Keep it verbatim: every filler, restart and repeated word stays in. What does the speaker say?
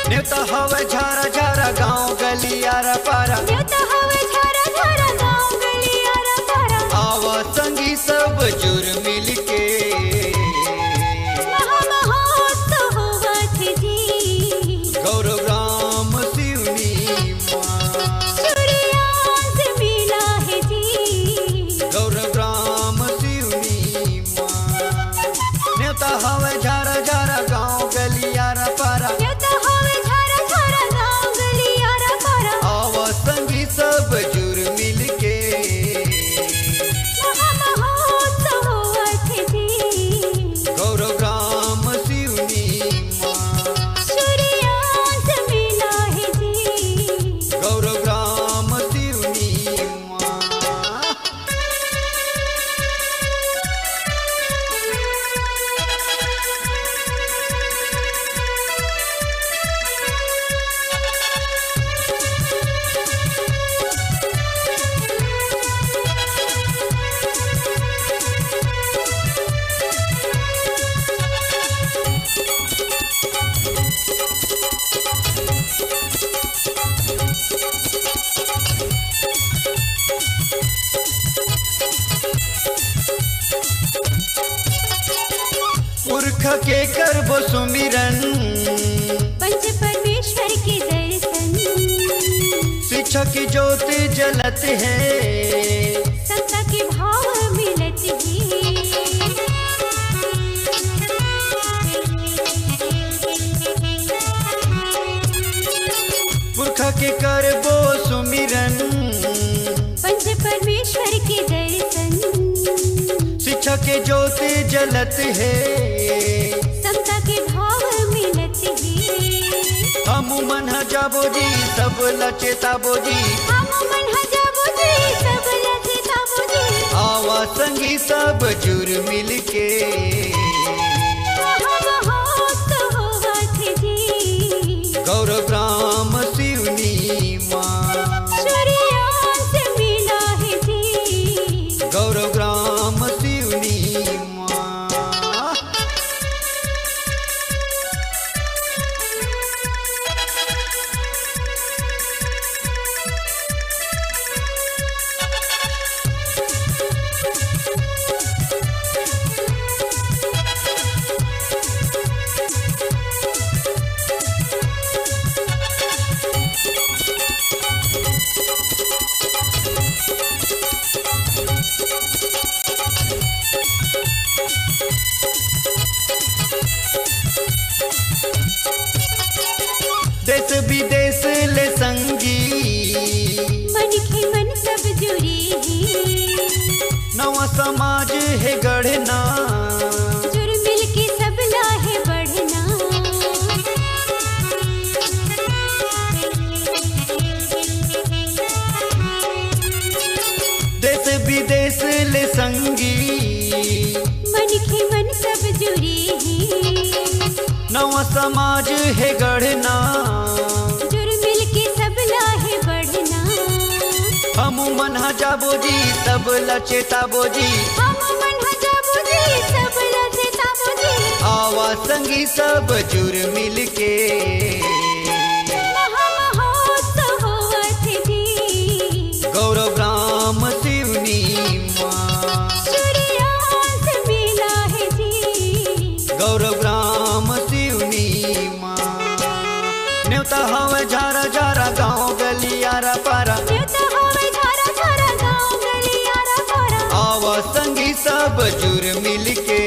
नेवता हवे झारा झारा गांव गलियारा पारा। नेवता हवे झारा झारा गांव गलियारा पारा। आवा संगी सब जुर मिल के। महा महोत्सव होवत हे जी। गौरव ग्राम सिवनी माँ। सूर्यांश मिला हे जी। गौरव ग्राम सिवनी माँ। नेवता हवे झारा झारा गांव गलियारा पारा। नेवता हवे झारा झारा गांव गलियारा पारा। आवा संगी सब जुर मिल के। महा महोत्सव होवत हे जी। गौरव ग्राम सिवनी माँ। सूर्यांश मिला हे जी। गौरव ग्राम सिवनी माँ। पुरखा के करबो सुमिरन। पंच परमेश्वर के दर्शन। शिक्षा की ज्योत जलत हे। समता के भाव मिलत हे। पुरखा के करबो सुमिरन। पंच परमेश्वर के दर्शन। शिक्षा के ज्योत जलत हे। समता के भाव मिलत हे। हमू मन ह जाबो जी, सब ल चेताबो जी। हमू मन ह जाबो जी, सब ल चेताबो जी। आवा संगी सब जुर मिल के। महा महोत्सव होवत हे जी। गौरव ग्राम सिवनी माँ। सूर्यांश मिला हे जी। गौरव ग्राम सिवनी माँ। देश विदेश ले संगी। मनखे मन सब जुरे हे। नवा समाज हे गढ़ना। जुर मिल के सब ला हे बढ़ना। देश विदेश ले संगी। मनखे मन सब जुरे हे। नवा समाज हे गढ़ना। जुर मिल के सब ला हे बढ़ना। हमू मन ह जाबो जी, सब ल चेताबो जी। हमू मन ह जाबो जी, सब ल चेताबो जी। आवा संगी सब जुर मिल के। महा महोत्सव होवत हे जी। गौरव ग्राम सिवनी माँ। सूर्यांश मिला हे जी। गौरव ग्राम सिवनी माँ। नेवता हवे झारा झारा गांव गलियारा पारा। नेवता हवे झारा झारा गांव गलियारा पारा। आवा संगी सब जुर मिल के।